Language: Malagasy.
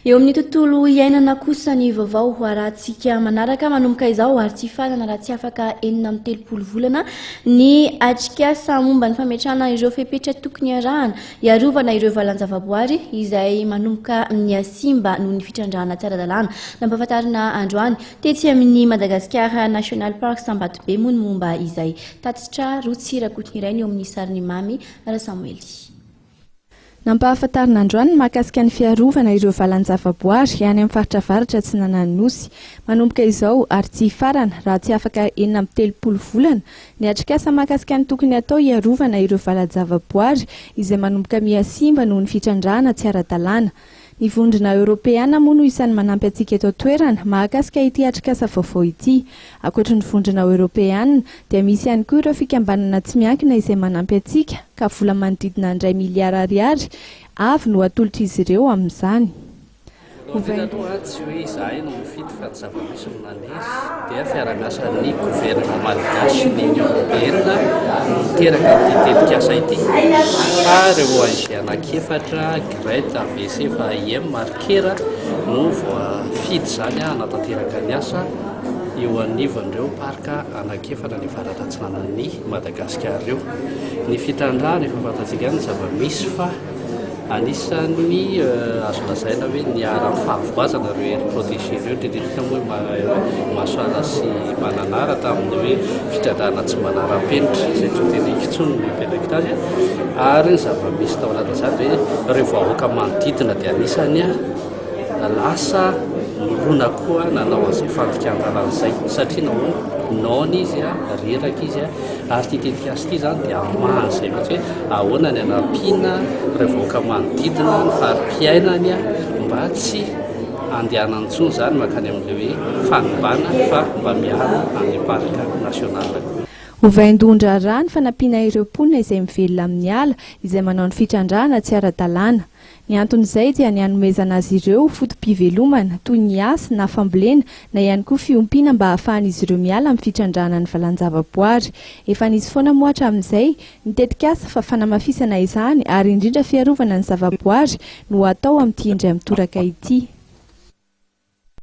Eo amin'ny tontolo iainana kosa ny vaovao ho arahantsika manaraka manomboka izao ary tsy hifarana raha tsy afaka 36 volana ny atrikasa momba ny fametrahana ireo fepetra tokony arahana hiarovana ireo valan-javaboary izay manomboka mihasimba noho ny fitrandrahana tsy ara-dalàna. Nampahafantarina androany tetsy amin'ny Madagascar National Parks Ambatobe moa ny momba izay. Tatitra Rotsy Rakotonirainy eo amin'ny sarin'i Mamy Rasamoely. Nampahafantarina androany ny mahakasika ny fiarovana ireo valan-javaboary any amin'ny faritra avaratra atsinanan'ny Nosy. Manomboka izao ary tsy hifarana raha tsy afaka 36 volana ny atrikasa mahakasika ny tokony hatao hiarovana ireo valan-javaboary izay manomboka miha simba noho ny fitrandrahana tsy ara-dalàna. Ny Vondrona Eoropeana moa no isan'ny manampy antsika eto an-toerana mahakasika ity atrikasa vaovao ity. Ankoatry ny Vondrona Eoropeana dia misy ihany koa ireo fikambanana tsy miankina izay manampy antsika ka vola manodidina ny iray miliara ariary avy no atolotr'izy ireo amin'izany. Voalohany indrindra aloha tsy hoe izahay no mifidy fa ny zava-misy no nanery dia fiarahamiasan'ny governement malgache sy ny Union Européenne no niteraka ity tetikasa ity fa ireo ONG anankiefatra GRED, AVC, FAIM ary kera no voafidy izany hanatanteraka ny asa eo anivon'ireo parc anankiefatra any avaratra atsinanan'i Madagasikara ireo. Ny fitrandrahana efa fantatsika ihany ny zava-misy fa Anisan'ny azo lazaina hoe niharan'ny fahavoazana ireo aires protégées ireo, indrindra indrindra moa i Masoala sy Mananara tamin'ny hoe fitrandrahana tsy manara-penitra, izay tsy ho teneniko intsony ny mpiandraikitra azy, ary ny zava-misy tao anatin'izany dia hoe ireo vahoaka manodidina dia anisan'ny lasa nirona koa nanao an'izay fandikan-dalàna izay, satria nahoana? Noana izy, reraka izy. Ary ity tetikasa ity izany dia hamaha an'izay mihitsy hoe ahoana ny hanampiana ireo vahoaka manodidina ny fari-piainany mba tsy handehanany intsony izany mankany amin'ilay hoe fanimbana fa mba miaro an'ilay parc national koa. Ho vaindohan-draharaha ny fanampiana ireo mponina izay mivelona amin'ny ala izay manao ny fitrandrahana tsy ara-dalàna. Ny anton'izay dia ny hanomezana azy ireo foto-pivelomana toy ny asa na fambolena na ihany koa fiompiana mba hahafahan'izy ireo miala amin'ny fitrandrahana ny valan-javaboary. Efa nisy foana moa hatramin'izay ny tetikasa fa fanamafisana izany ary indrindra fiarovana ny zavaboary no atao amin'ity indray mitoraka ity.